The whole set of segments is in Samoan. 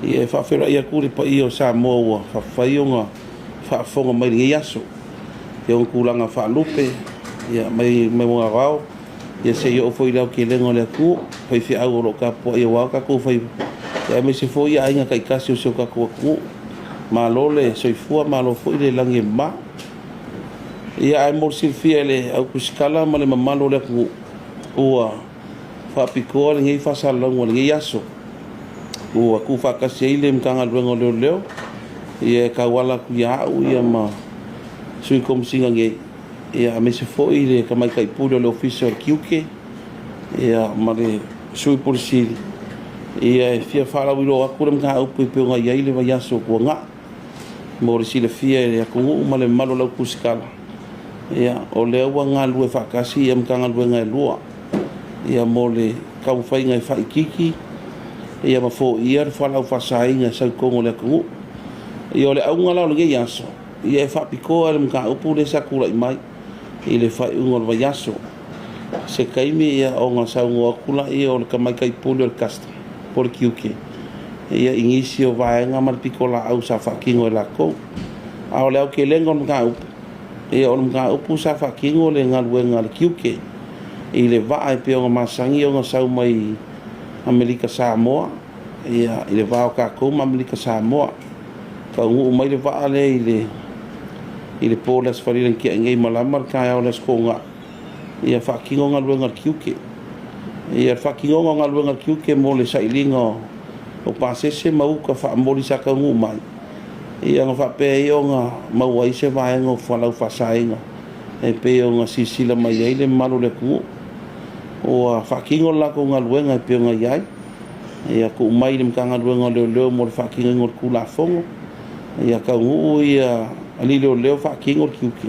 Ia, e faafeiloai atu le paia o Samoa ua faafai ona faafofoga mai i lenei aso i ona tulaga faalupe, ia mai mauga ao ia seia oo foi i le aotelega o le atunuu, faifeau o lo o tapuai aua o tatou faiva, aemaise foi aiga taitasi o si o tatou atunuu. Malo le soifua, malo foi le lagi e mama. Ia, ae mo le silafia e le au tusitala ma le mamalu o le atunuu, ua faapitoa lenei faasalalauga o lenei aso ua tuufaatasi ai le Matagaluega o Leoleo, ia e tauala atu ia au ia ma Sui Komesina nei, ia aemaise foi le Tamaitai Pule o le Ofisa o le Tiute, ia ma le Sui Pule Sili, ia e fia faalauiloa atu le mataupu e pei ona i ai le vaiaso ua tuanai. Mo le silafia e le atunuu ma le mamalu o le au tusitala, ia o lea ua galulue faatasi ia Matagaluega e lua, ia mo le taumafaiga e faaitiiti ia ma foia le fualaau faasaina e sau i totonu o le atunuu. Ia o le auga la o lenei aso, ia e faapitoa i le mataupu lea sa tulai mai i le faaiuga o le vaiaso. Se taimi ia ona saunoa atu lea o le Tamaitai Pule o le Custom po o le Tiute ia i nisi o vaega ma le pitolaau sa faatino e latou. A o le aotelega o le mataupu, ia o le mataupu sa faatino le galuega a le Tiute i le vaa e pei ona masani ona sau mai Amerika Samoa, ia i le va o tatou ma Amerika Samoa. Taunuu mai le vaa lea i le po o le Aso Faraile na tea nei malama le taeao o le Aso Toonai, ia faatino galuega a le tiute. Ia le faatinoga o galuega a le tiute mo le sailiga o pasese ma uta faamoli sa taunuu mai, ia na faapea ai ona maua ai se vaega o fualaau faasaina e pei ona silasila mai ai le mamalu o le atunuu. Ua faatino le latou galuega e pei ona i ai, ia tuu mai i le Matagaluega o Leoleo mo le faatinoina o le Tulafono, ia taunuu ia alii leoleo faatino le tiute,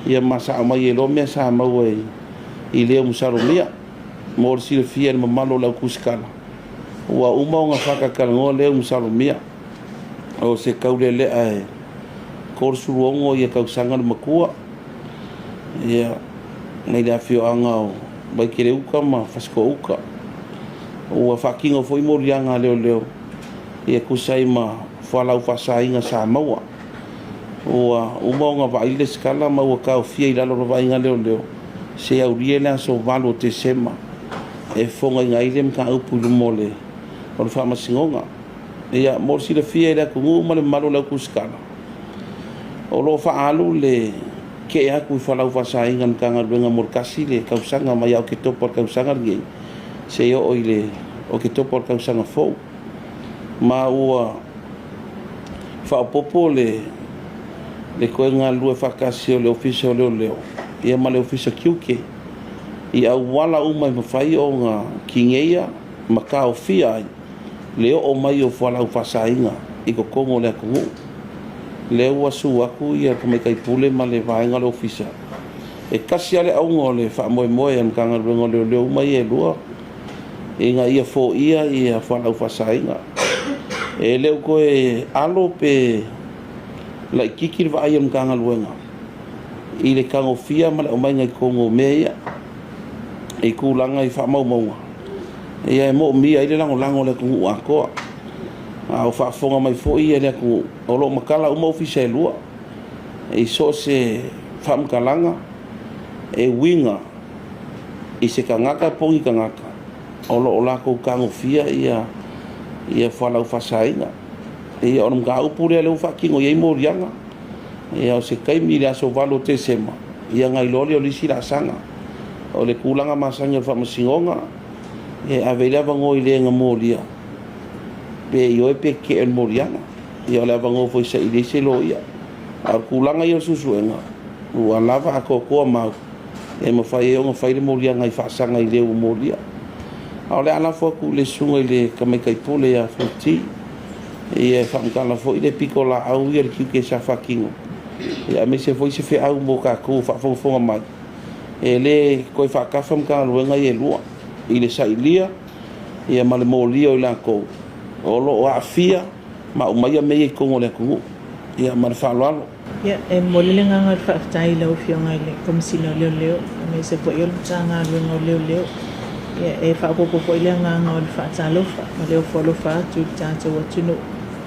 ia ma sao mai ai loa mea sa maua i leo masalomia. Mo le silafia e le mamalu o le au tusitala, ua uma ona faatalatalanoa leo masalomia, o se taulelea e 36 ia tausaga le matua, ia, mai le afioaga o Vaitele-uta ma Fasitoo-uta. Ua faatino foi moliaga a leoleo ia tusa ai ma fualaau faasaina sa maua. Ua uma ona vaai le lesitala ma ua taofia i lalo o le vaaiga a leoleo se aulia le aso 8 o Tesema e fofogaina ai le mataupu i luma o le Faamasinoga. Ia, mo le silafia e le atunuu ma le mamalu o le au tusitala, o lo o faaalu le kee atu i fualaau faasaina a le Matagaluega mo le tasi le tausaga mai ia Oketopa o le tausaga lenei seia oo i le Oketopa o le tausaga fou. Ma ua faaopoopo le toe galulue faatasi o le Ofisa o Leoleo ia ma le Ofisa Tiute i auala uma e mafai ona tineia ma taofia ai le oo mai o fualaau faasaina i totonu o le atunuu. Lea ua su atu ia Tamaitai Pule ma le vaega o le Ofisa. E tasi lava le auga o le faamoemoe a le Matagaluega o Leoleo uma ia e lua, ina ia foia ia fualaau faasaina. E le o toe alo pe laitiiti le vaai a le Matagaluega i le tagofia ma le aumaiga i totonu o mea ia i tulaga i faamaumauga, ia e moomia ai le lagolago a le atunuu atoa. A o faafofoga mai foi le atunuu, o lo o matala uma ofisa e lua i so o se faamatalaga e uiga i se tagata po o ni tagata o lo o latou tagofia ia fualaau faasaina. Ia o le mataupu lea lea ua faatino i ai moliaga. Ia o se taimi i le aso 8 o Tesema, ia ona iloa lea o le isi laasaga. O le tulaga masani o le faamasinoga, e ave ai le avanoa i le na molia, pe ioe pe tetee i le moliaga. Ia o le avanoa foi e saili ai se loia. A o le tulaga ia o le suesuega, ua lava atoatoa mau e mafai ai ona fai le moliaga i faasaga i le ua molia. A o le a lafo atu i le susuga i le Tamaitai Pule ia Fonoti, ia e faamatala foi le pitolaau ia le tiute sa faatino, ia aemaise foi se feau mo tatou o faafogafoga mai, e le toe faatafa Matagaluega ia e lua i le sailia ia ma le molia o i latou o lo o aafia ma aumaia mea ia i totonu o le atunuu. Ia ma le faaaloalo. Ia, e momoli le agaga o le faafetai i lau Afioga i le Komesina o Leoleo aemaise foi o le Matagaluega o Leoleo. Ia, e faaopoopo foi le agaga o le faatalofa ma le ofo alofa atu i le tatou atunuu,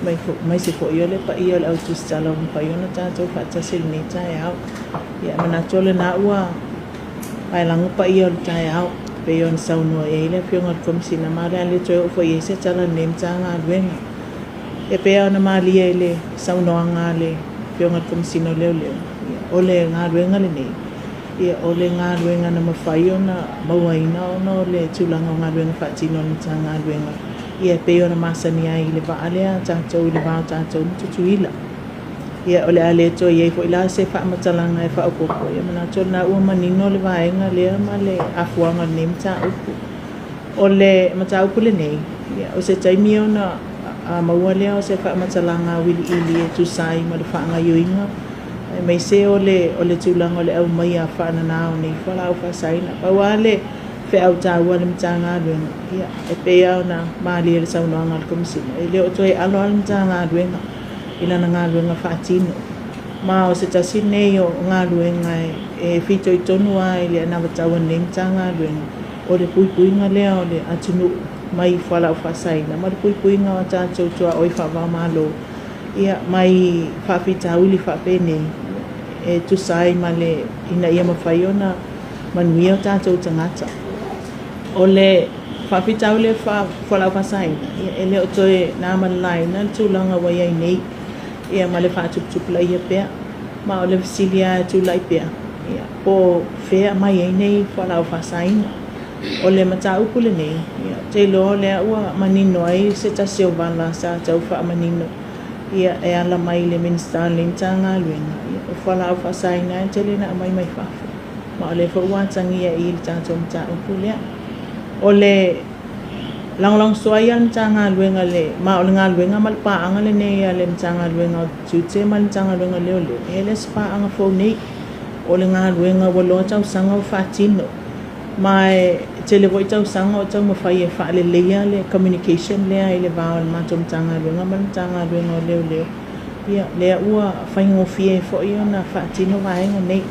aemaise foi o le paia o le au tusitala ua mafai ona tatou faatasi i lenei taeao. Ia, e manatu o lena ua paelago paia o le taeao e pei ona saunoa i ai le Afioga i le Komesina, ma o le a le toe oo foi i ai se tala a lenei Matagaluega. E pei lava ona malie i le saunoaga a le Afioga i le Komesina o Leoleo, o le galuega lenei, o le galuega na mafai ona mauaina ona o le tulaga o galuega faatino a le Matagaluega, e pei ona masani ai i le vaa lea a tatou i le va o tatou ma Tutuila. O le a le toe i ai foi la se faamatalaga e faaopoopo, e manatu o lena ua manino le vaega lea ma le afuaga o lenei mataupu. O le mataupu lenei, o se taimi ona maua lea o se faamatalaga auiliili e tusa ai ma le faagaoioiga, aemaise o le tulaga o le aumaia faanana o nei fualaau faasaina. Pau lava le feau taua a le Matagaluega, e pei lava ona malie i le saunoaga a le Komesina, e le o toe alo lava le Matagaluega i lana galuega faatino. Ma o se tasi lenei o galuega e fitoitonu lava i le anavatau a lenei Matagaluega, o le puipuiga lea o le atunuu mai fualaau faasaina ma le puipuiga o a tatou tuaoi faava-o-Malo mai faafitauli faapenei e tusa ai ma le ina ia mafai ona manuia o tatou tagata. O le faafitauli o fualaau faasaina, e le o toe na ma le laina le tulaga ua i ai nei ma le faatuputupulaia pea. Ma o le fesili lava e tulai pea, po o fea e aumai ai nei fualaau faasaina. O le mataupu lenei, ou te iloa o lea ua manino ai se tasi o vala sa tau faamanino e ala mai i le Minisita o lenei Matagaluega, o fualaau faasaina e tele ina aumai mai fafo. Ma o lea foi ua atagia i i le tatou mataupu lea. O le lagolagosua ia a le Matagaluega, ma o le galuega ma le paaga lenei a le Matagaluega o Tiute ma le Matagaluega o Leoleo, e le o se paaga fou nei. O le galuega ua loa tausaga o faatino, ma e tele foi tausaga o taumafai e faaleleia le communication lea i le va o le matou Matagaluega ma le Matagaluega o Leoleo. Ia, lea ua faigofie ai foi ona faatino vaega nei.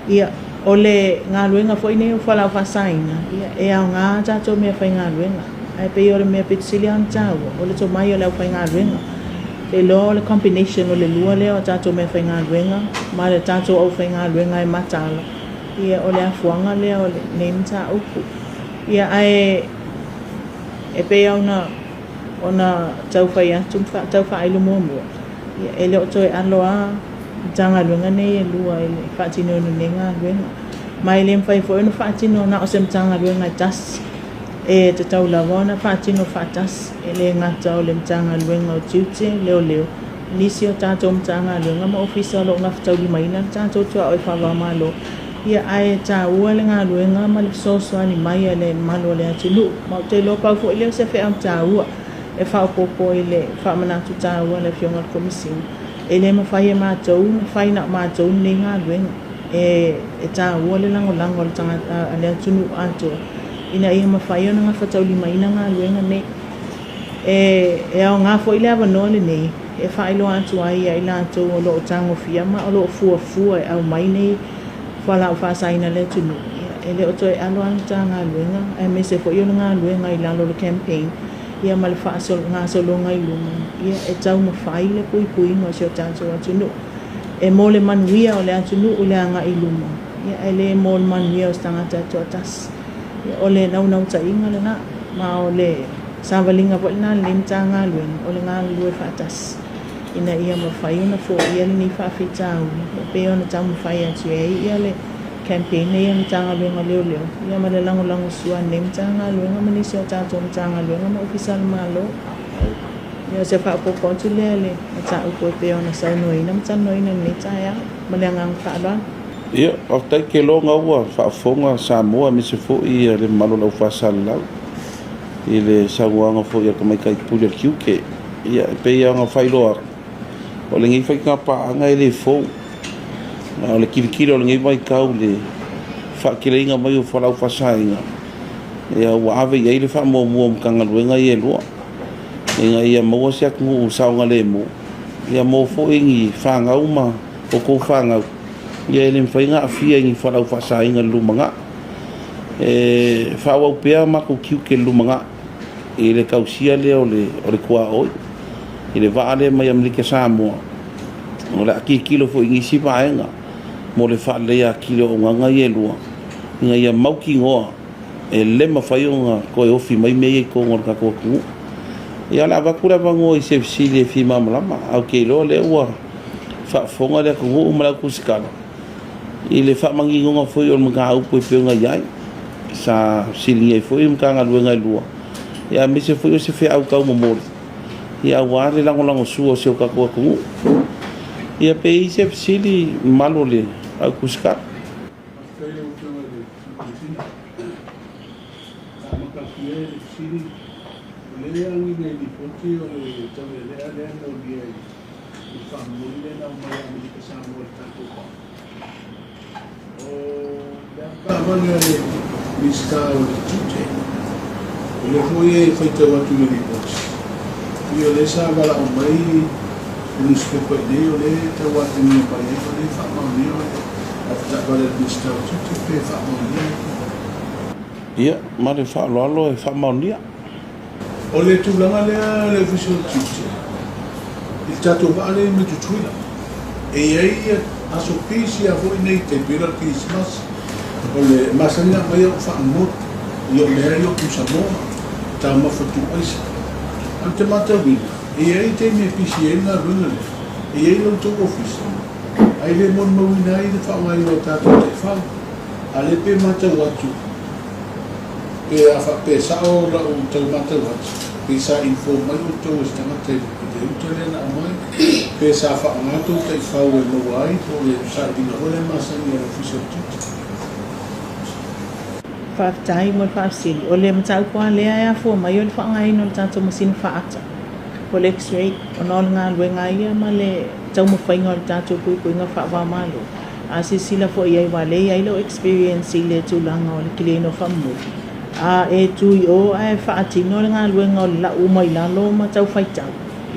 Ia, o le galuega foi nei o fualaau faasaina, e aoga a tatou meafaigaluega, ae pei o le mea pito sili lava ona taua, o le tomai o le aufaigaluega. Ou te iloa o le combination o le lua lea o tatou meafaigaluega ma le tatou aufaigaluega e mataala, ia o le afuaga lea o lenei mataupu. Ia, ae e pei lava ona tau fai atu ma tau faailo muamua, ia, e le o toe alo lava Matagaluega nei e lua i le faatinoina o lenei galuega. Ma e le mafai foi ona faatino na o se Matagaluega e tasi. E tatau lava ona faatino faatasi, e le gata o le Matagaluega o Tiute, Leoleo, nisi o tatou Matagaluega ma Ofisa o lo o gafataulimaina le tatou tuaoi faava-o-Malo, ia, ae taua le galuega ma le fesoasoani mai a le mamalu o le atunuu. Ma ou te iloa pau foi lea o se feau taua e faaopoopo i le faamanatu taua a le Afioga i le Komesina. E le mafai e matou ona fai na o matou lenei galuega. E taua le lagolago a le tagata a le atunuu atoa ina ia mafai ona gafataulimaina galuega nei. E aoga foi le avanoa lenei e faailoa atu ai ia i latou o lo o tagofia ma o lo o fuafua e aumai nei fualaau faasaina i le atunuu. E le o toe alo lava le Matagaluega, aemaise foi o le galuega i lalo o le campaign ma le faagasologa i luma, e taumafai le puipuiga o si o tatou atunuu. E mo le manuia o le atunuu i le agai i luma, ae le mo le manuia o se tagata e toatasi. O le naunautaiga lena, ma o le savaliga foi lena a lenei Matagaluega, o le galulue faatasi ina ia mafai ona foia lenei faafitauli, e pei ona taumafai atu ai le campaign nei a le Matagaluega o Leoleo, ma le lagolagosua a lenei Matagaluega ma nisi o tatou Matagaluega ma Ofisa o le Malo. Ia, o se faaopoopo atu lea i le mataupu e pei ona saunoaina ma talanoaina i lenei taeao. Ma le agaga faaaloalo. Ia, faafetai Keloga ua faafofoga Samoa aemaise foi le mamalu o le aufaisalasala i le saunoaga foi a le Tamaitai Pule o le Tiute. Ia, e pei lava ona faailoa atu, o lenei faigapaaga e le fou. A o le tilotilo o lenei vaitau i le faateleina mai o fualaau faasaina, ia ua ave i ai le faamuamua o Matagaluega ia e lua, ina ia maua se atunuu saogalemu, ia maua foi ni fanau ma outou fanau, ia e le mafai ona aafia i ni fualaau faasaina i le lumanai. E faaauau pea matou tiute i le lumanai i le tausia lea o le o le tuaoi i le vaa lea mai Amerika Samoa. O le a tilotilo foi i nisi vaega mo le faaleleia atili o auaunaga ia e lua ina ia mautinoa e le mafai ona toe ofi mai mea ia i totonu o le tatou atunuu. Ia o le a avatu le avanoa i se fesili e fia malamalama, ae ou te iloa o lea ua faafofoga le atunuu ma le au tusitala i le faamaninoga foi o le mataupu e pei ona i ai, sa fesiligia ai foi Matagaluega e lua, ia aemaise foi o se feau taumomoli ia aua le lagolagosua o si o tatou atunuu. Ia pe i ai se fesili mamalu o le au tusitala. Faafetai i lau Afioga i le Sui Komesina. Sa amata atu ia i le fesili, o lea e auina i lipoti o le taulealea lea e molia i le faamomoli lea na aumai e Amerika Samoa i le tatou vaa. O le avetaavale a le Minisita o le Tiute, o lea foi e faitau atu i le lipoti, pei o lea sa valaau mai le nusipepa i inei, o lea e tau atagia mai ai, o lea e faamaonia o le avetaavale a le Minisita o Tiute pe faamaonia le tulaga. Ia, ma le faaaloalo e faamaonia. O le tulaga lea le Ofisa o le Tiute, i le tatou vaa lea mai Tutuila, e i ai aso pisi lava foi nei tai pei la o le Kerisimasi, o le masani ona aumai au faamomoli i o mea ia o pusamoa, taumafa tuuaisa. Ae ou te matauina, e i ai taimi e pisi ai le galuega lea, e i ai lo outou ofisa, ae le molimauina ai le faaaogaina o tatou taifau. A o lea pei e matau atu, Pe a faapea e sao lau tau matau atu, pe sa inform mai outou e se tagata i le uta lea na aumai, pe sa faaaoga tou taifau e maua ai po o le sailiga foi lea masani a le Ofisa o le Tiute. Faafetai mo le faafesili. O le mataupu lava lea e afua mai o le faaaogaina o le tatou masini faata po o le X-ray ona o le galuega ia ma le taumafaiga o le tatou puipuiga faava-o-Malo. A silasila foi i ai aua o lea e i ai lou experience i le tulaga o le kiliaina o faamomoli, a e tu i o ae faatino le galuega o le lau mai lalo ma tau faitau,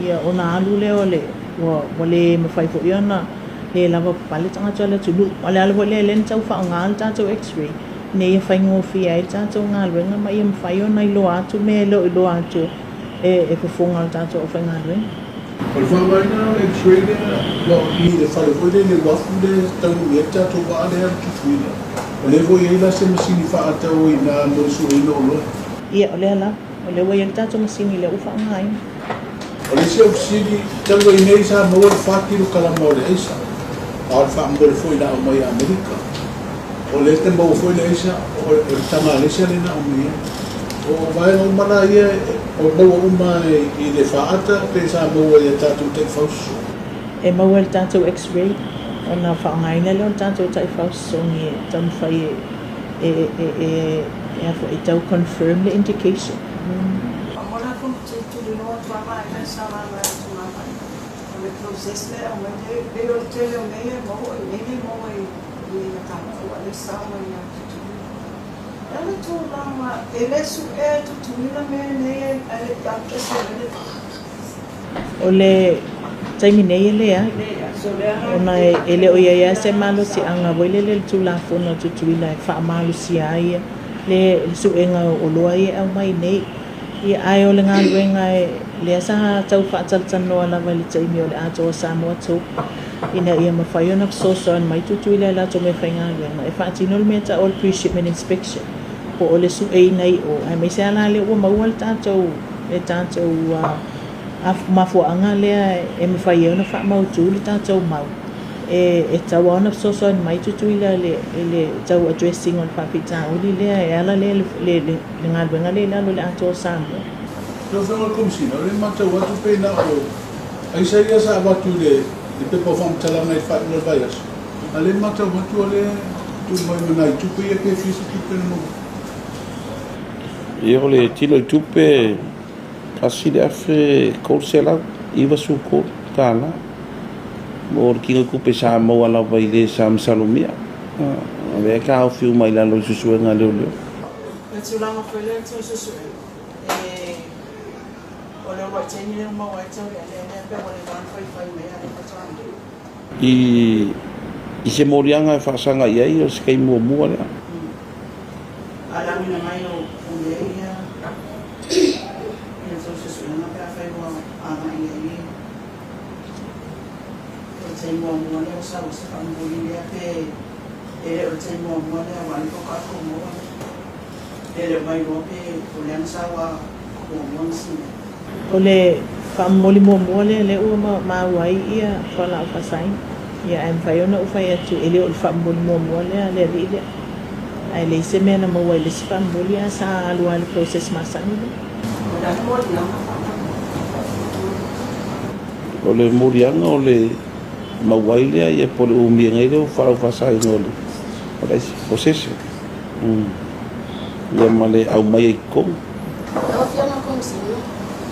ia ona alu lea o le ua le mafai foi ona le lavapapale tagata o le atunuu. A o le ala foi lea lea na tau faaaoga le tatou x-ray ina ia faigofie ai le tatou galuega ma ia mafai ona iloa atu mea e le o iloa atu e fofoga o le tatou aufaigaluega. O le faaaogaina o le X-ray lea ua i le fale foi lea i le uafu lea e taunuu i ai le tatou vaa lea e alu Tutuila. O lea foi e i ai la se masini faata o i ina mo le sueina o oloa. Ia, o lea lava. O lea ua i ai le tatou masini lea ua faaaogaina. O le isi au fesili, talu ai nei sa maua le fa kilokalama o le aisa, a o le faamomoli foi na aumai i Amerika. O lea te maua foi le aisa, o le taga a le aisa lea na aumai ai. O vaega uma la ia, o maua uma i le faata pe sa maua i a tatou taifau sosogi? E maua i le tatou X-ray ona faaaogaina lea o le tatou taifau sosogi e taumafai e e tau confirm le indication. Mo le fono tulituliloa atu a vaega e sa laga e tulaga ia. O le process lea e aumai nei, pei o le tele o mea ia e maua, o mea nei e maua i inei ia tatou, a o lea e sao mai ia Tutuila. O le a le tulaga, e le suea e Tutuila mea nei ae le i alu ese mai le vaa? O le taimi nei e leai, ona e le o i ai lava se malosiaga foi lele i le Tulafono a Tutuila e faamalosia ai le suega o oloa ia e aumai nei. Ia, ae o le galuega lea sa tau faatalatalanoa lava i le taimi o le atoa Samoa Talk ina ia mafai ona fesoasoani mai Tutuila i latou meafaigaluega e faatino le mea e tau o le pre-shipment inspection po o le sueina i o, aemaise lava la lea ua maua le tatou le tatou mafuaaga lea e mafai ai ona faamautu le tatou mau. E tatau lava ona fesoasoani mai Tutuila i le tau address ina o le faafitauli lea e ala lea i le galuega lea i lalo o le Atoa o Samoa. Lau Afioga i le Komesina, o lea e matau atu pei na o aisa ia sa avatu i le pepa o faamatalaga i le faaiuga o le vaiaso, a o lea e matau atu o lea e tuu mai ma nai tupe ia pe fia se tupe na maua. Ia o le tino i tupe $1,393 tala mo le tino i tupe sa maua lava i le sa masalomia. O lea e taofi uma i lalo i suesuega a leoleo. O le tulaga foi lea i le tau suesuega, o le uluai taimi lea ua maua ai le taulealea lea pe ua leva ona faifai mai a le faatoa nei. I se moliaga e faasaga i ai o se taimi muamua lea. auina mai o mea ia i a tou suesuega pe afai ua agai i ai o le taimi muamua lea ua sau ai se faamomoli lea pe e le o le taimi muamua lea aua o lea faatoa ou maua e le o mailoa pe o lea na sau lava muamua nisi mea. O le faamomoli muamua lea lea ua maua ai ia fualaau faasaina. Ia ae mafai ona ou fai atu e le o le faamomoli muamua lea a le alii lea. Ae leai se mea na maua ai le isi faamomoli ae sa alu lava i le process masani lea. O le a le moliaga faamolemole? O le moliaga o le maua ai lea ia po o le umiga ai lea o fualaau faasaina o le aisa posese ia ma le aumai ai i totonu. Lau Afioga i le Komesina,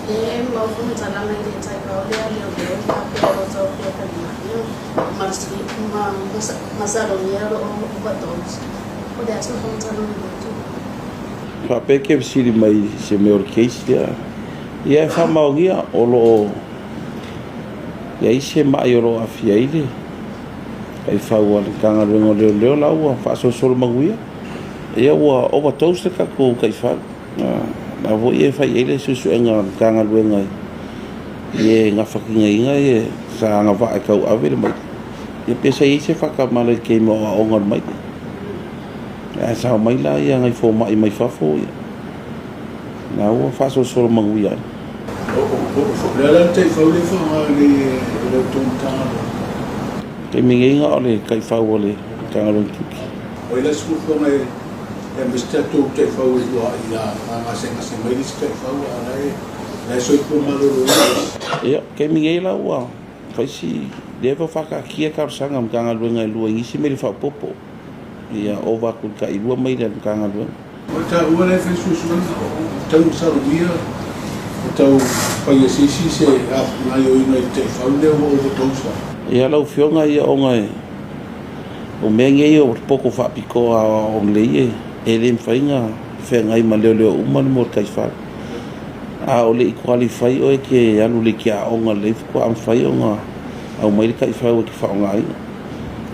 e mau faamatalaga i le taifau lea a leoleo e faapea o lo o taofia falimai ma masalomia o lo o overdose. O le a se faamatalaga i lea tulaga? Faapea ke fesili mai i se mea o le case lea, ia e faamaonia o lo o i ai se ma'i o lo o aafia ai le taifau a le Matagaluega o Leoleo la ua faasolosolo manuia. Ia ua overdose le tatou taifau. La foi e fai i ai le suesuega a le Matagaluega i e gafatinaina e sa agavaa e tauave le maila. Ia pe sa i ai se faatamala i le taimi o aoaoga o le maila. Ae sao mai la ia nai fomai mai fafo ia. La ua faasolosolo manuia ai. O le a la le taifau lea e faaaoga nei e la outou Matagaluega? Taimi nei na o le taifau a le Matagaluega Tiute. O ai la se fuafuaga e aumai se tatou taifau e lua ia gasegase mai le isi taifau a o la e soifua maloloina le isi? Ia, taimi nei la ua fai si lea ua faataatia talosaga a Matagaluega e lua i nisi maila faaopoopo. Ia ova atu i le tailua maila a le Matagaluega. O le taua la e fai suesuega o tau masalomia o tau faia se isi se gaoioiga i le taifau lea ua overdose ai. Ia lau Afioga ia ona e o mea nei o le poto faapitoa o lelei e le mafai ona feagai ma leoleo uma le mea o le taifau. A o le i qualify oe e te alu i le aoga lelei faatoa mafai ona aumai le taifau e te faaaogaina.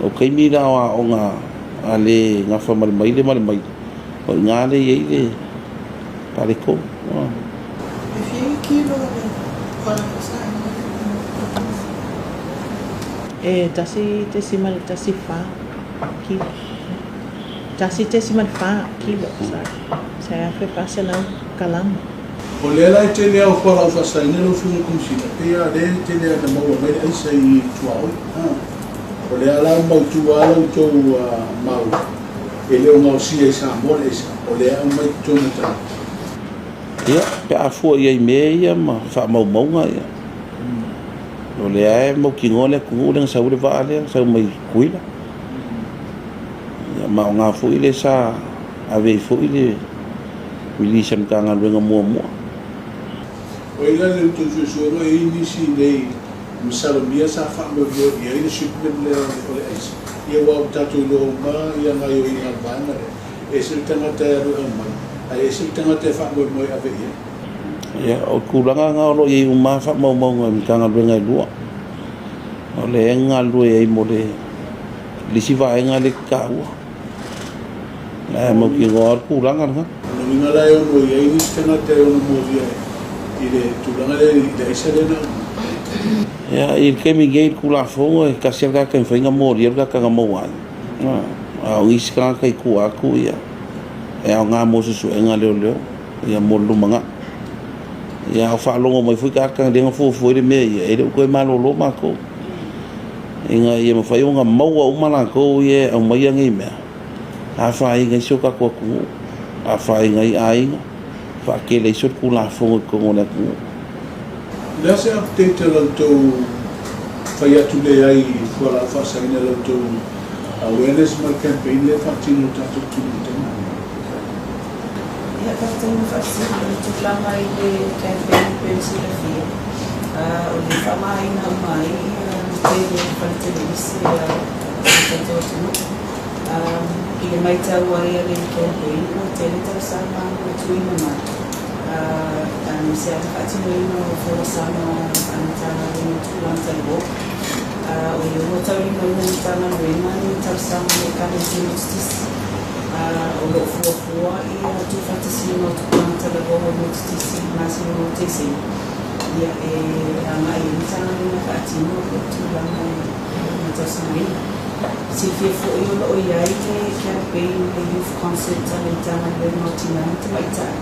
O taimi la o aoga a le gafa ma le maile ma le maile, o i ina lea e i ai le faaletonu. E fia kilo le fualaau faasaina? E 1.14 kilo. 1.4 kilo, sorry. 1400 kalama. O lea la e tele lava o fualaau faasaina lau Afioga i le Komesina, pei lava o lea e tele lava ina maua mai le aisa i tuaoi. O lea la ua mautu lava la outou mau e le o gaosia i Samoa le aisa, o lea e aumai i totonu o tagata. Ia, pe a fua i ai i mea ia ma faamaumauga ia, o lea e mautinoa le atunuu lea na sau ai le vaa lea, na sau mai Tutuila. Ia, ma o na foi lea sa ave ai foi le release a le Matagaluega muamua. O ai la le outou suesuega e i ai nisi nei masalomia sa faamoemoe i ai le shipment lea o le aisa? Ia aua ua tatou iloa uma ia gaoioiga a le vaega lea, e ese le tagata e alu e aumai, ae ese le tagata e faamoemoe e ave i ai. Ia, o tulaga na o lo o i ai uma lava faamaumauga i Matagaluega e lua. O lea e galulue ai mo le isi vaega lea e te taua. Ae mautinoa lava le tulaga lena. O le uiga la e ono i ai nisi tagata e ono molia i le tulaga lea i le aisa lea na aumai. Ia, i le taimi nei i le Tulafono, e tasi lava le tagata e mafai ona molia le tagata na maua ai. A o nisi tagata i tua atu, ia, e aoga mo suesuega a leoleo, ia mo le lumanai. Ia, a o faalogo mai foi tagata lea na fuafua ai le mea ia, e le o toe malolo matou. Ina ia mafai ona maua uma latou ia e aumaia nei mea, afaina ai si o tatou atunuu, afaina ai aiga, faatele ai solitulafono i totonu o le atunuu. O le a se update a la outou fai atu lea ai i fualaau faasaina i la outou awareness ma le campaign lea e faatino i le tatou atunuu i le taimi lenei? Ia, faafetai mo faafesili. O le tulaga i le campaign pei ona silafia, o le faamāina uma ai le tele o fale televise a si o tatou atunuu. I le matau ai a le campaign, ua tele talosaga ua tuuina mai, aemaise lava le faatinoina o folasaga a le Matagaluega o Tulaga Taualoa. O lea ua taulimaina e le Matagaluega ni talosaga a le Ekalesia Metotisi. O lo o fuafua ia tuufaatasiga o tupulaga talavou o le Motu Tisi i le masina o Tesema, ia e agai ai le Matagaluega e faatino le tulaga e matalosagaina. Silafia foi o lo o i ai le campaign le Youth Concert a le Matagaluega o Tina ma Tamaitai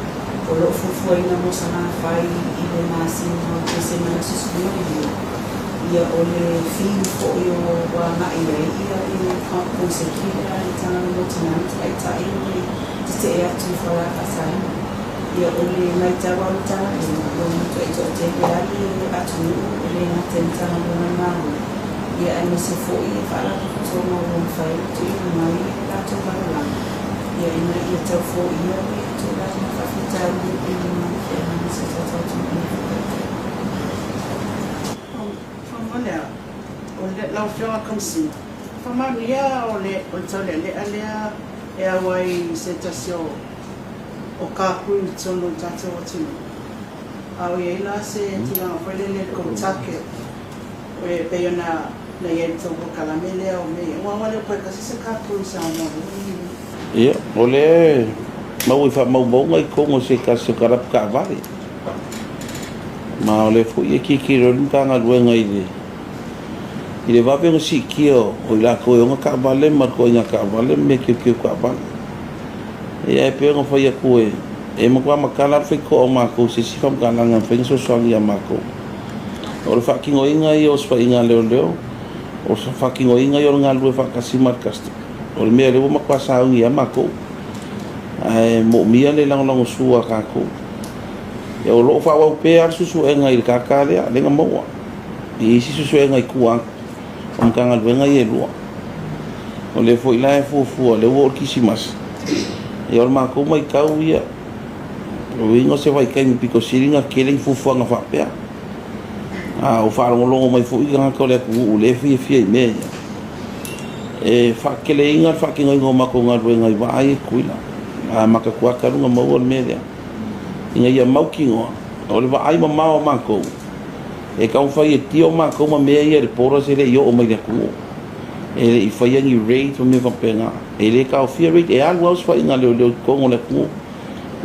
o lo o fuafuaina mo Salafai i le masina o Tesema i le aso 12. Ia o le theme foi o ua agai i ai ia le konseki lea a le Matagaluega o Tina ma Tamaitai o le tetee atu i fualaau faasaina. Ia o le matau a le Matagaluega ua matuai toatele lava le atunuu e le gata i Matagaluega a le Malo ia aemaise foi faalapotopotoga ua mafai ona tuuina mai le latou lagolago ia ina ia tau foia le tulaga faafitauli e pei ona feagai ma si o tatou atunuu i lenei vaitau. Faamolemole o le lau Afioga Kamasina, faamaonia o le o le taulealea lea e auai i se tasi o o kākui i totonu o le tatou atunuu. A o i ai la se tulaga foi lele i le tou target e pei ona na i ai i le tou polokalame lea o mea ia, aua e le o toe tasi se kākui i Samoa nei. Ia, o lea e maua i faamaumauga i totonu o se tasi o kalapu taavale. Ma o lea foi e tilotilo ai le Matagaluega i le i le vave ona siitia o i latou e ona taavale ma le ituaiga taavale ma mea teuteu taavale. Ia e pei ona fai atu e e matua matala le faitotoa o matou i se isi faamatalaga e mafai ona fesoasoani ia matou. O le faatinoina ia o osofaiga a leoleo, o le faatinoina ia o le galulue faatasi ma le custom, o le mea lea ua matua sauni ai matou. Ae moomia le lagolagosua a tatou. Ia o lo o faaauau pea le suesuega i le kaka lea, lea na maua. I isi suesuega i tua atu o Matagaluega ia e lua. O lea foi la e fuafua, lea ua oo le Kirisimasi, ia o le matou matau ia, o uiga o se vaitaimi pito sili ona tele ni fuafuaga faapea. A o faalogologo mai foi tagata o le atunuu lea e fiafia i mea ia, e faateleina le faatinoina o matou galuega i vaa ia i Tutuila. A amata atu lava talu ona maua le mea lea, ina ia mautinoa, o le vaai mamao a matou, e taumafai e tio matou ma mea ia i le borders e le i oo mai i le atunuu. E le i faia ni raids ma mea faapena. E le taofia raid, e alu lava osofaiga a leoleo i totonu o le atunuu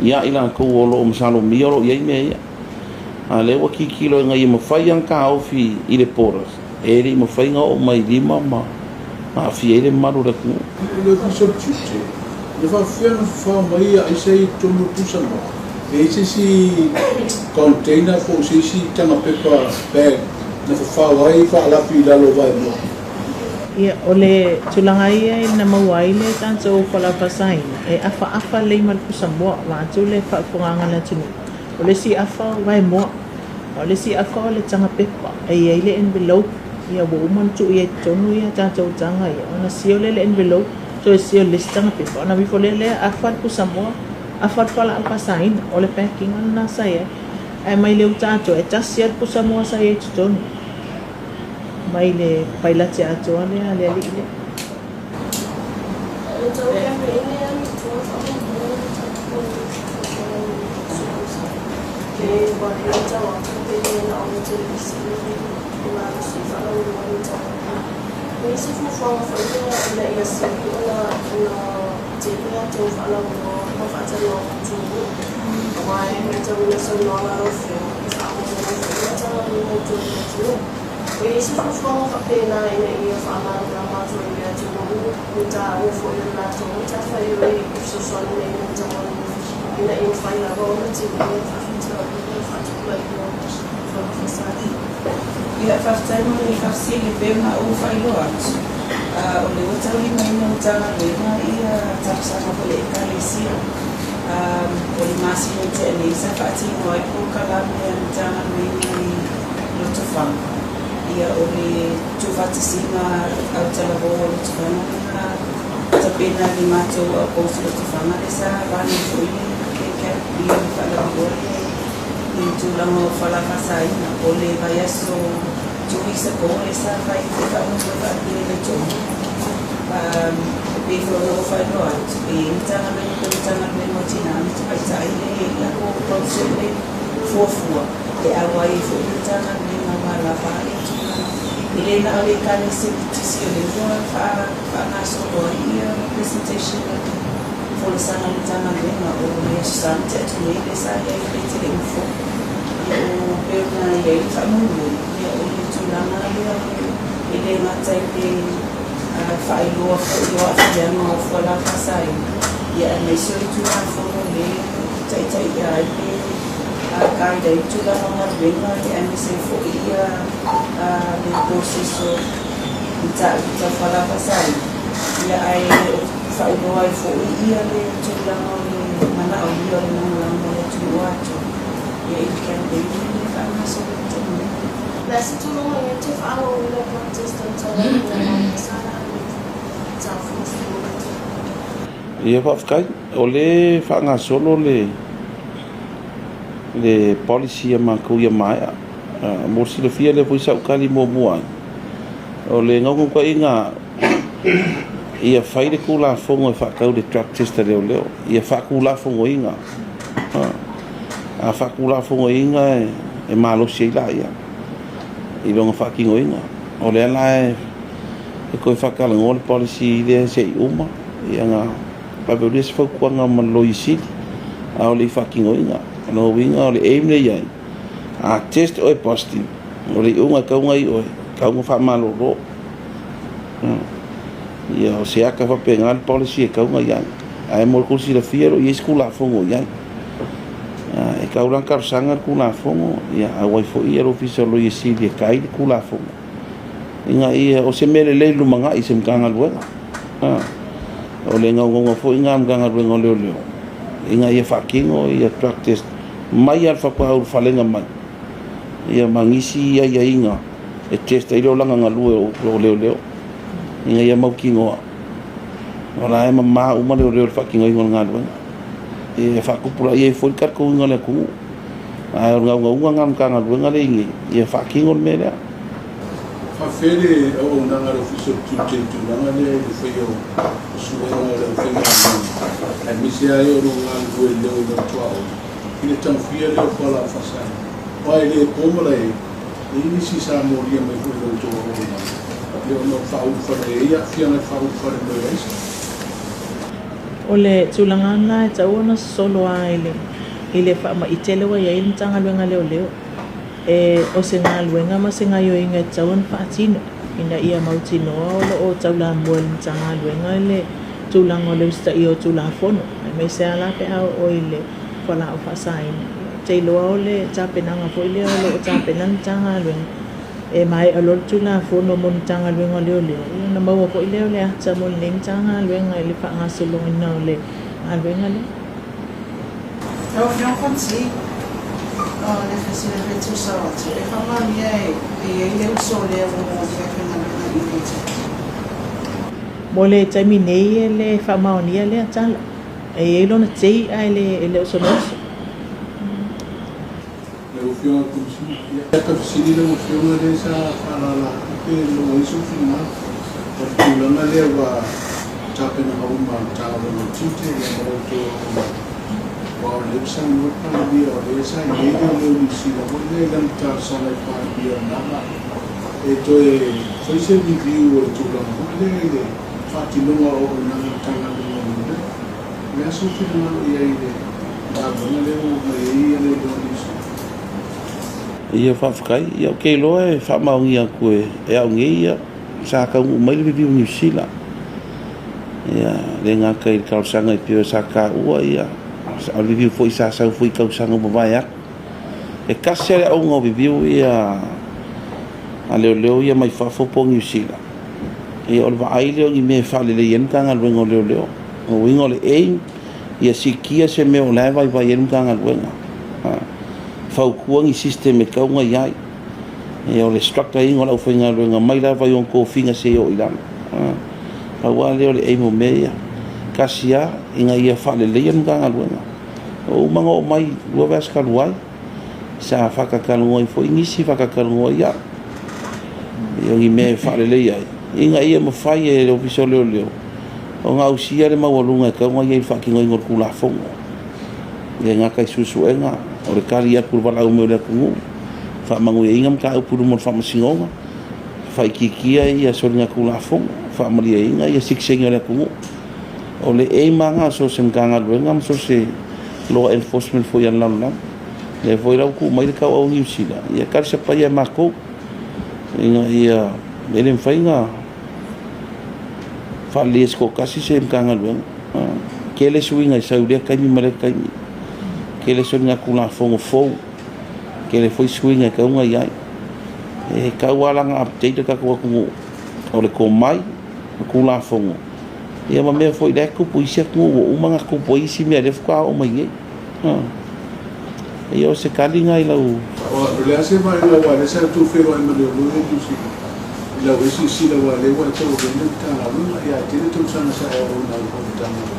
ia i latou o lo o masalomia o lo o i ai mea ia. A o lea ua tilotilo ina ia mafai ona taofi i le borders, e le i mafai ona oo mai i lima ma aafia ai le mamalu o le atunuu. O le Ofisa o le Tiute, na faapefea ona fafao mai ia aisa i totonu o Pusamoa? E i ai se isi container po o se isi taga pepa bag na fafao ai faalafi i lalo o vaemoa? Ia, o le tulaga ia na maua ai le tatou fualaau faasaina, e afaafa lelei ma le pusamoa, vaeatu le faafofogaaga a le atunuu. O le isi afa o vaemoa, a o le isi afa o le taga pepa e i ai le envelope, ia ua uma ona tuu i ai i totonu ia tatou taga ia, ona seal lea i le envelope, toe seal i le isi taga pepa, ona aveifo lea lea afa le pusamoa, afa le fualaau faasaina. O le packing lena sa i ai. Ae mai le uta atoa, e tasi lava le pusamoa sa i ai i totonu, mai le pailate atoa lea a le alii lea. O i ai se fuafuaga faapena ina ia faamalamalama atu ai i le atunuu le taua foi o le latou matafaioi i fesoasoani mai i Matagaluega ina ia mafai lava ona timuga le faafitauli ma le faatupulaia o fualaau faasaina. Ia, faafetai mo le faafesili e pei ona ou faailoa atu, o lea ua taulimaina e Matagaluega ia talosaga foi a Ekalesia. O le masina ua tea nei sa faatino ai polokalame a le Matagaluega i Lotofaga. Ia, o le tuufaatasiga autalavou a Lotofaga lea na tapena e le matou outpost i Lotofaga lea sa run ai foi le camp ia le faalauiloa lea i tulaga o fala faasaina. O le vaiaso 2 weeks ago lea sa fai le faamoemoe faapea i le toalua. E pei foi ona ou faailoa atu, e i ai Matagaluega pei o Matagaluega o Tina ma Tamaitai lea e i ai lalo o concert le fuafua e auai ai foi le Matagaluega aua lava le tulaga. E le na o le Ekalesia Metotisi o lea ua faagasolo ai ia presentation a le folasaga a le Matagaluega o le Aso Sa na tea atu nei lea sa i ai le tele info. Ia o pei ona i ai le faamoemoe, ia o le tulaga lea e le gata i le faailoa foi o aafiaga o fuala faasaina, ia aemaise o le Tulafono lea e taitaia ai le guide ai le tulaga o galuega, aemaise ai foi ia le process o mataupu tau fuala faasaina, ia ae faailoa ai foi ia le tulaga o le manaomia o le lagolago a le atunuu atoa ia i le campaign lea e faagasolo i le taimi nei. Le a se tulaga e te faaauauina drug test a le Matagaluega Ia faafetai, o lea e faagasolo le le policy a matou ia maea. Mo le silafia lea foi sa ou tali muamua ai, o le naunautaiga ia fai le Tulafono e faatau le drug test a leoleo, ia faatulafonoina. A faatulafonoina e malosi ai laia i lona faatinoina. O lea la e toe faatalanoa le policy lea se i uma ia ona ave lea o se fautuaga ma le Loia Sili a o le i faatinoina. O lona uiga o le aim lea e i ai, a test oe e positive, o le iuga e tatau ona i oe, e tatau ona faamalolo. Ia o se ata faapena le policy e tatau ona i ai. Ae mo le tou silafia e le o i ai se Tulafono o i ai. E tatau la ona talosaga le Tulafono, ia auai foi le Ofisa o le Loia Sili e guide le Tulafono ina ia, o se mea lelei i le lumanai i se Matagaluega. O le naunauga foi lena a le Matagaluega o Leoleo ina ia faatino ia drug test mai lava i le faatoa ulufale mai ia ma nisi aiaiga e test ai le olaga galue o leoleo ina ia mautinoa o la e mama uma leoleo i le faatinoina o le galuega. E faatupulaia ai foi le talitonuina o le atunuu. Ae o le naunauga lena a le Matagaluega lea e i ai nei, ia faatino le mea lea. Faafefea le auaunaga a le Ofisa o le Tiute i le tulaga lea i le faia o suega o le aufaigaluega, aemaise lava e o lo o galulue i le leo o tuaoi i le tagofia lea o fualaau faasaina? Aua e le po malae, e i ai nisi sa molia mai foi i la outou auaunaga, ia ona o le faaulufale, e i ai aafiaga e faaulufale mai ai aisa. O le tulaga lena e tatau ona sosolo lava i le faamaite lea ua i ai le Matagaluega a Leoleo. E o se galuega ma se gaoioiga e tatau ona faatino ina ia mautinoa o lo o taulamua i le Matagaluega le tulaga o le usitaia o Tulafono, aemaise lava la pe a oo i le fualaau faasaina. Ou te iloa o le tapenaga foi lea o lo o tapena le Matagaluega e maea loa le Tulafono mo le Matagaluega o Leoleo, ia ona maua foi lea o le ata mo lenei Matagaluega i le faagasoloina o le galuega lea. Lau Afioga Fonoti, o le fesili e fia tuusao atu, e faamaonia e i ai le uso lea ua molia e faigaluega i le Tiute? Mo le taimi nei e le faamaonia lea tala. E i ai lona tei ae le o sona uso. Lau Afioga i le Komesina, ia ta fesili lau Afioga lea sa faalala atu pe maua ai sou finagalo o le tulaga lea ua tapenaga uma a le Matagaluega o Tiute ia ma la outou auaunaga aua o lea ua saunoa le Palemia o lea sa i ai leoleo Niu Sila foi lea i lana talosaga i le Palemia o lena Malo e toe fai se review o le tulaga foi lea i le faatinoga o auaunaga a le Matagaluega o Leoleo. O le a sou finagalo i ai i le galuega lea ua omai ai ia leoleo a Niu Sila? Ia faafetai. Ia ou te iloa e faamaonia atu e au nei ia sa taunuu mai le review i Niu Sila. Ia le gata i le talosaga e pei sa taua ia a o le review foi sa sau foi i tausaga ua mavae atu. E tasi lava le auga o review ia a leoleo ia mai fafo po o Niu Sila. Ia o le vaai lea o ni mea e faalelei ai le Matagaluega o Leoleo. O lona uiga o le aim, ia siitia se mea o la e vaivai ai le Matagaluega. Fautua ni system e tatau ona i ai. Ia o le structure ina o le aufaigaluega mai lava i ona tofiga seia oo i lalo. Pau lava lea o le aim o mea ia. Tasi lava, ina ia faaleleia le Matagaluega. Ua uma ona oo mai 2 vaiaso talu ai, sa faatatalanoa ai foi nisi, faatatalanoa ai au i ni mea e faaleleia ai, ina ia mafai e le Ofisa o Leoleo ona ausia le maualuga e tatau ona i ai i le faatinoina o le Tulafono. E le gata i suesuega, o le tali atu i le valaau mai o le atunuu, faamanuiaina mataupu i luma o le Faamasinoga, faaitiitia soligatulafono, faamalieina sitiseni o le atunuu. O le aim lava lena a so o se Matagaluega ma so o se law enforcement foi a le lalolagi. O lea foi la ua tuu mai le tauau a Niu Sila, ia talisapaia e matou ina ia e le mafai ona faaleleia e se toatasi se Matagaluega. Tele suiga e sau i lea taimi ma lea taimi, tele soligatulafono fou, tele foi suiga e tatau ona i ai. E tatau lava la ona update le tatou atunuu o le tomai, o Tulafono, ia ma mea foi la e tupu i isi atunuu ua uma ona tupu ai isi mea lea faatoa oo mai nei. Ia o se tali lena i lau. O le a se vaaiga aua o lea sa outou feiloai ma leoleo ia Niu Sila i lau ea silasila aua o lea ua e tauavea le Matagaluega ia ae tele tausaga sa e auauna ai foi i le Matagaluega.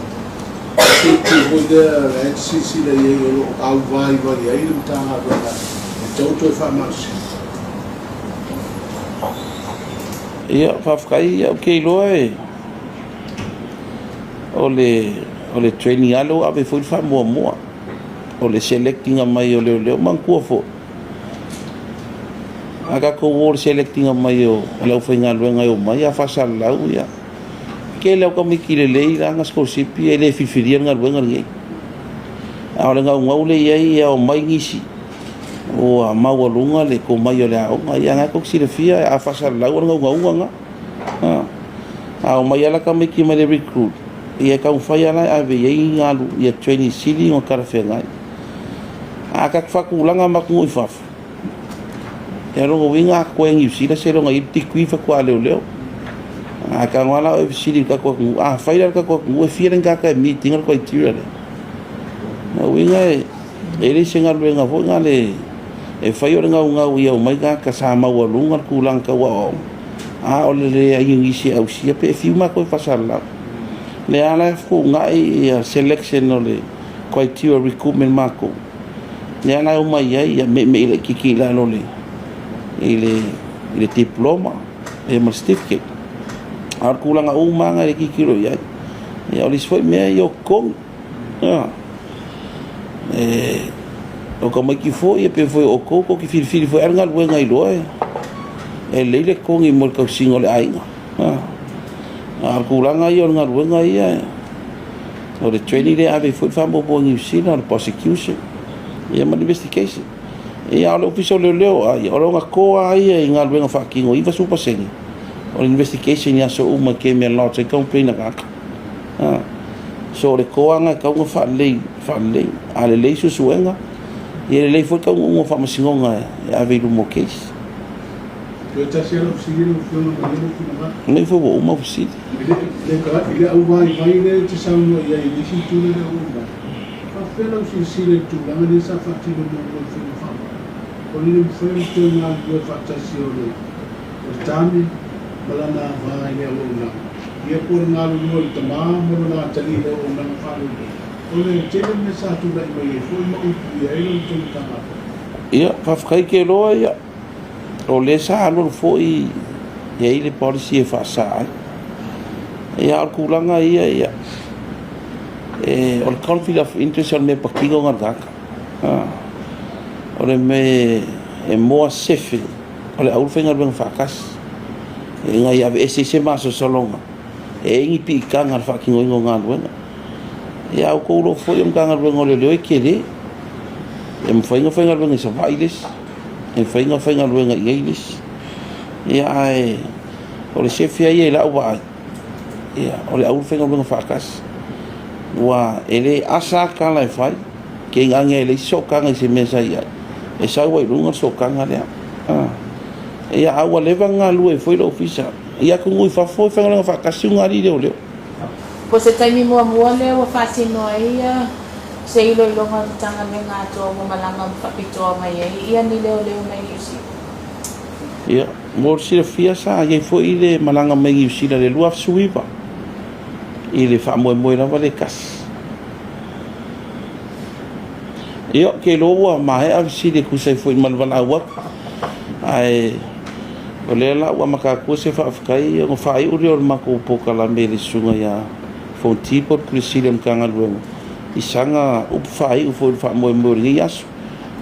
O se itu foi lea o la e te silasila i ai o lo o auvaivai ai le Matagaluega e tatau ona toe faamalosia? Ia, faafetai. Ou te iloa e o le o le training lava lea ua ave foi le faamuamua. O le select ina mai o leoleo. Manatua foi, a tatou o i le select ina mai o le aufaigaluega e omai a faasalalau ia, tele lava o tamaiti lelei la na sikolasipi e le filifilia le galuega lenei. A o le naunau lea i ai ia omai nisi ua maualuga le tomai o le aoga. Ia na tou te silafia a faasalalau o le naunauga lena. A omai lava la tamaiti mai le recruit, ia e taumafai lava la e ave i ai galu ia training sili ona talafeagai. A tatou faatulaga ma atunuu i fafo, ia lona uiga a totoe Niu Sila seiloga e i ai le degree faatoa leoleo. A tago lava la oe e fesili i le tatou atunuu, afai la le tatou atunuu e fia le tagata e meet ina le criteria lea? Lona uiga e E le se galuega foi na e fai o le gaugau ia omai tagata sa maualuga le tulaga tau aoaoga, a o le leai o nisi e ausia pe fiu matou e faasalalau. O lea la e fetuunai ia selection o le criteria recruitment matou, lea la e omai ai ia meimei laitiiti i lalo i le diploma ia ma le certificate. A o le tulaga uma lava na e tilotilo i ai. Ia o le isi foi mea ia o totogi. O tamaiti foi e pei foi o outou tou te filifili foi lava le galuega iloa e lelei le totogi mo le tausiga o le aiga. A o le tulaga ia o le galuega ia, o le training lea e ave ai foi le faamuamua a Niu Sila, o le prosecution ia ma le investigation. Ia a o le Ofisa o Leoleo lava ia, o lona core lava ia i galuega faatino, 90% o le investigation i aso uma e kemea lodge ai complain a tagata. So o le toaga e tatau ona faalelei, faalelei. A lelei suesuega, ia lelei foi le taunuuga o faamasinoga e ave i luma o case. Toe tasi lava lau fesili lau Afioga malie lou finagalo. Nei foi ua uma fesili. I le auvaivai lea e te saunoa i ai i le isi itu lea ua uma, e faapefea lau silasila i le tulaga lea sa faatino muamua i le faiga faavae, o le le mafai ona toe galulue faatasi o le tane ma lana ava i le auaunaga? Ia po o le galulue o le tama ma lona atalii i le auaunaga faaleleia, o le tele mea sa tulai mai ai foi ma upuia ai la outou Matagaluega. Ia, faafetai Keloa, ia, o lea sa alualu foi e i ai le policy e faasa ai. Ia, a o le tulaga ia, ia, e, o le conflict of interest o le mea patino lena i le tagata. O le mea e more safe o le aulu faigaluega faatasi ina ia aveese ai se masalosaloga e ai ni piitaga i le faatinoina o galuega. Ia a outou iloa foi o le Matagaluega o Leoleo e tele, e mafai ona faigaluega i Savaii le isi, e mafai ona faigaluega i inei le isi. Ia ae o le sefe lava ia i lau vaai, ia o le aulu faigaluega faatasi. Aua e le asa lava tala e fai, Keiganea e leai se sootaga i se mea sa i ai, e sau ai i luga le sootaga lea. Ia, a ua leva ona galulue ai foi le ofisa i atunuu i fafo, e faigaluega faatasi ugalii leoleo. Po se taimi muamua lea ua faatino ai se iloiloga o Matagaluega atoa ua malaga faapitoa mai ai ia ni leoleo mai Niu Sila? Ia, mo le silafia sa i ai foi le malaga mai Niu Sila i le 2019 i le faamoemoe lava lea e tasi. Ia, ou te iloa ua maea fesili e tusa ai foi ma le valaau atu, ae o lea la ua amata atu se faafetai ona faaiu lea o le matou polokalame i le susuga ia Fonti po o le Pule Sili o le Matagaluega i sana upu faaiu foi i le faamoemoe o lenei aso.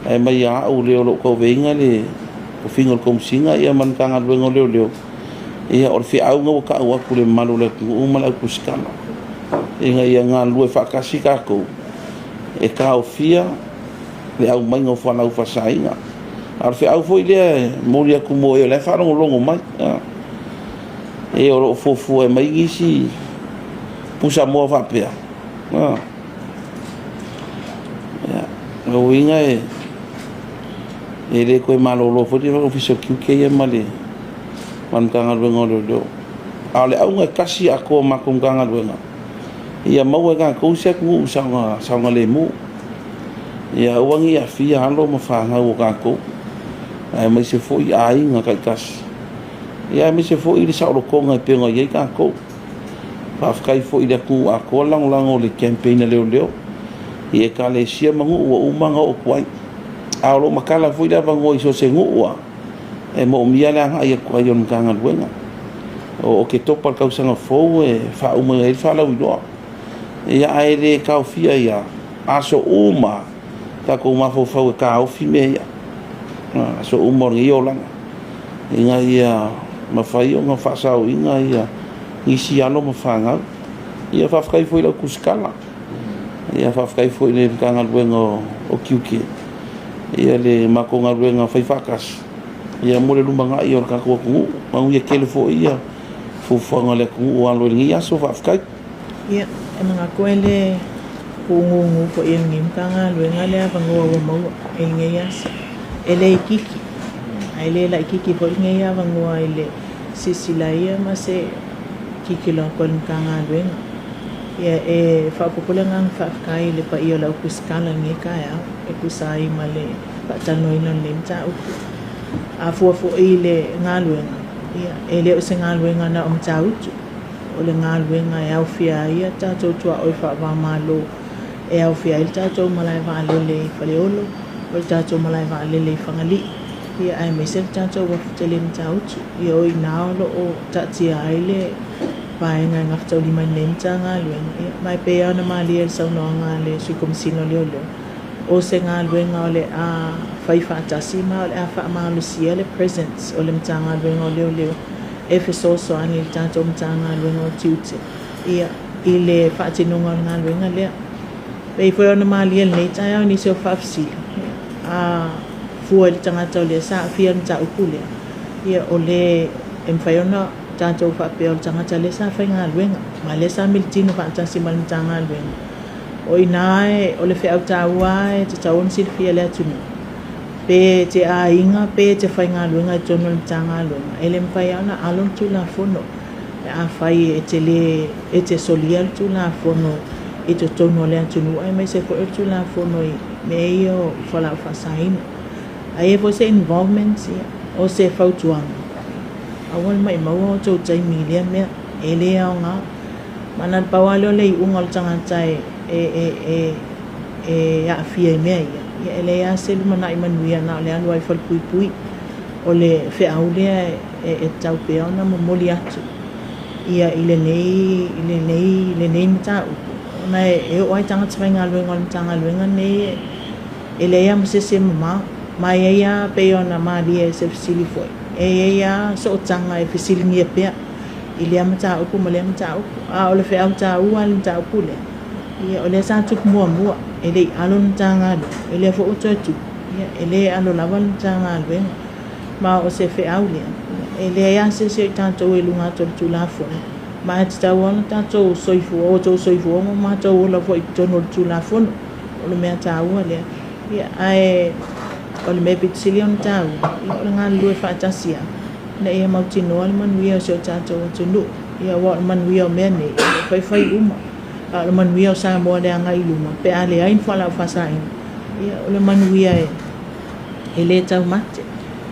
Ae mai ia au lea o lo o tauaveina le tofiga o le Komesina ia ma le Matagaluega o Leoleo, ia o le feau lena ua tau atu i le mamalu o le atunuu ma le au tusitala. Ina ia galulue faatasi tatou e taofia le aumaiga o fualaau faasaina. A o le feau foi lea e momoli atu mo e o la e faalogologo mai, e o lo o fuafua e aumai nisi pusamoa faapea, ia, o uiga e le toe malolo foi le Ofisa o Tiute ia ma le Matagaluega o Leoleo. A o le auga e tasi atoa o matou Matagaluega, ia maua e tatou se atunuu saogalemu. Ia aua ne i aafia alo ma fanau o tatou, aemaise foi aiga taitasi, ia aemaise foi le saolotoga e pei ona i ai tatou. Faafetai foi i le atunuu atoa le lagolago o le campaign a leoleo i ekalesia ma nuu ua uma ona oo atu ai. A o lo o matala foi le avanoa i so o se nuu lava e moomia le agai atu ai o le Matagaluega. O Oketopa i le tausaga fou e faauma ai le faalauiloa. Ia ae le taofia ai lava aso uma tatou mafaufau e taofi mea ia, aso uma o lenei olaga, ina ia mafai ona faasaoina ia nisi alo ma fanau. Ia faafetai foi i lau tusitala, ia faafetai foi i le Matagaluega o Tiute, ia le matou galuega faifaatasi, ia mo le lumanai o le tatou atunuu. Manuia tele foi ia fuafuaga a le atunuu o alo i lenei aso. Faafetai. Ia, e manatu e le puugugu foi e lenei Matagaluega le avanoa ua maua i lenei aso. E le itiiti, ae le laitiiti foi lenei avanoa i le silasila ia ma se tilotilo atu a le Matagaluega. Ia, e faaopoopo le agaga faafetai i le paia o le au tusitala i lenei taeao e tusa ai ma le faatalanoaina o lenei mataupu. A fua foi i le galuega, ia, e le o se galuega na o Matautu, o le galuega e aofia ai a tatou tuaoi faava-o-Malo, e aofia ai le tatou malae vaalele i Faleolo, o le tatou malae vaalele i Fagalii, ia aemaise le tatou uafu tele i Matautu. Ia o i ina o lo o taatia ai le vaega e gafataulimaina ai lenei Matagaluega. Ia, ma e pei lava ona malie i le saunoaga a le Sui Komesina o Leoleo, o se galuega o le a fai faatasi ma o le a faamalosia le presence o le Matagaluega o Leoleo e fesoasoani i le tatou Matagaluega o Tiute ia, i le faatinoga o le galuega lea. Pei foi ona malie i lenei taeao i nisi o faafesili, a fua i le tagata o lea sa aafia i le mataupu lea, ia, o le e mafai ona tatou faapea o le tagata lea sa faigaluega, ma lea sa militino faatasi ma le Matagaluega. O i ina o le feau taua e tatau ona silafia e le atunuu, pe te aiga pe te faigaluega i totonu o le Matagaluega, e le mafai lava ona alo le Tulafono pe afai e te le e te solia le Tulafono i totonu o le atunuu, aemaise foi o le Tulafono i mea ia o fualaau faasaina. A i ai foi se involvement, ia, o se fautuaga, aua le maumau o outou taimi i lea mea, e le aoga. Ma na o le pau lava lea o le iuga o le tagata e e e aafia i mea ia, ia e leai lava se lumanai manuia na o le alu lava i falepuipui. O le feau lea e tatau pea ona momoli atu ia i lenei mataupu, ona e oo lava i tagata faigaluega o le Matagaluega lenei e leai lava ma se isi e mama. Ma e i ai lava, pei ona malie i se fesili foi, e i ai lava sootaga e fesiligia pea i lea mataupu ma lea mataupu. A o le feau taua i le mataupu lea, ia, o lea sa tupu muamua, e le i alo le Matagaluega, o lea foi ua toe tupu, ia, e le alo lava le Matagaluega. Ma o se feau lea, e leai lava se isi o i tatou e i luga atu o le Tulafono, ma e tatau lava ona tatou soifua, o outou soifua ma o matou ola foi i totonu o le Tulafono. O le mea taua lea. Ia, ae o le mea pito sili ona taua, ia, o le galulue faatasi lava, ina ia mautinoa le manuia o si o tatou atunuu. Ia, aua o le manuia o mea nei, e faifai uma. A o le manuia o Samoa i le agai i luma, pe a leai ni fualaau faasaina, ia, o le manuia e le taumate.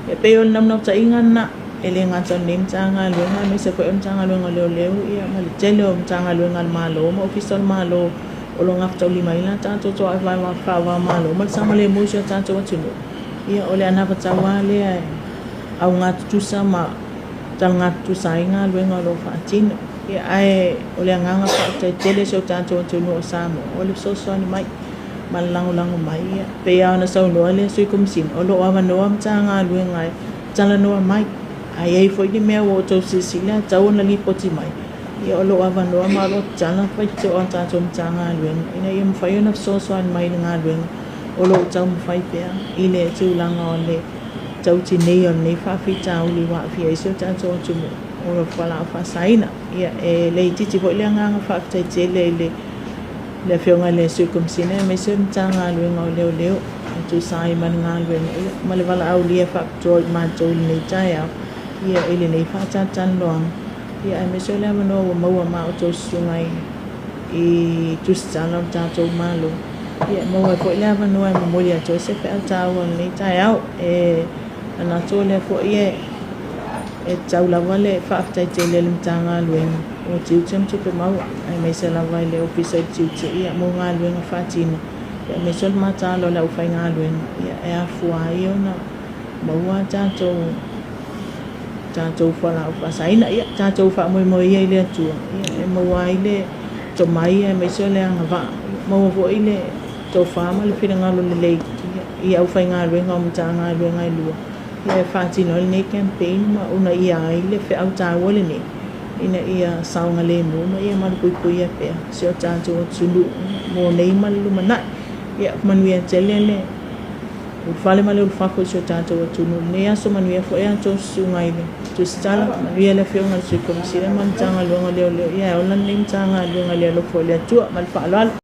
E pei o le naunautaiga lena, e le gata o lenei Matagaluega, aemaise foi o le Matagaluega o Leoleo, ia, ma le tele o Matagaluega a le Malo ma Ofisa o le Malo o lo o gafataulimaina a tatou tuaoi faava-o-Malo ma le saogalemu i si o tatou atunuu. Ia, o le anavatau lava lea e augatutusa ma talagatutusa ai galuega o lo o faatino. Ia, ae o le agaga faafetai tele i si o tatou atunuu o Samoa o le fesoasoani mai ma le lagolago mai. Ia, pei lava ona saunoa le Sui Komesina, o lo o avanoa Matagaluega e talanoa mai. A i ai foi ni mea ua outou silasila e tatau ona lipoti mai, Ia, o loo avanoa ma o loo tatala faitioa a tatou Matagaluega ina ia mafai ona fesoasoani mai i le galuega o loo taumafai pea i le tulaga o le tautinei o lenei faafitauli ua aafia ai si o tatou atunuu o le fualaau faasaina. Ia, e le itiiti foi le agaga faafetai tele i le Afioga i le Sui Komisina aemaise o le Matagaluega o Leoleo e tusa ai ma le galuega ma le valaaulia faapitoa i matou i lenei taeao, ia, i lenei faatalatalanoaga, ia, aemaise o le avanoa ua maua ma outou susuga i tusitala o le tatou Malo. Ia, maua ai foi le avanoa e momoli atu ai se feau taua o lenei taeao. E manatu o lea foi e tatau lava le faafetai tele i le Matagaluega o Tiute ma Tupe Maua, aemaise lava i le Ofisa o le Tiute, ia, mo galuega faatino, aemaise o le mataala o le aufaigaluega, ia, e afua ai ona maua tatou fualaau faasaina. Ia, tatou faamoemoe ia i le Atua, ia, e maua ai le tomai aemaise o le agavaa, maua foi le tofa ma le finagalo lelei i aufaigaluega o Matagaluega e lua, ia, e faatino ai lenei campaign ma uunaia ai le feau taua lenei ina ia saogalemu ma ia malupuipuia pea si o tatou atunuu mo nei ma le lumanai. Ia, manuia tele le ulufale ma le ulufafo i si o tatou atunuu i lenei aso. Manuia foi a outou susuga i le tusitala, manuia le Afioga i le Sui Komisina ma le Matagaluega o Leoleo. Ia, e ola lenei Matagaluega i le alofa o le Atua. Ma le faaaloalo.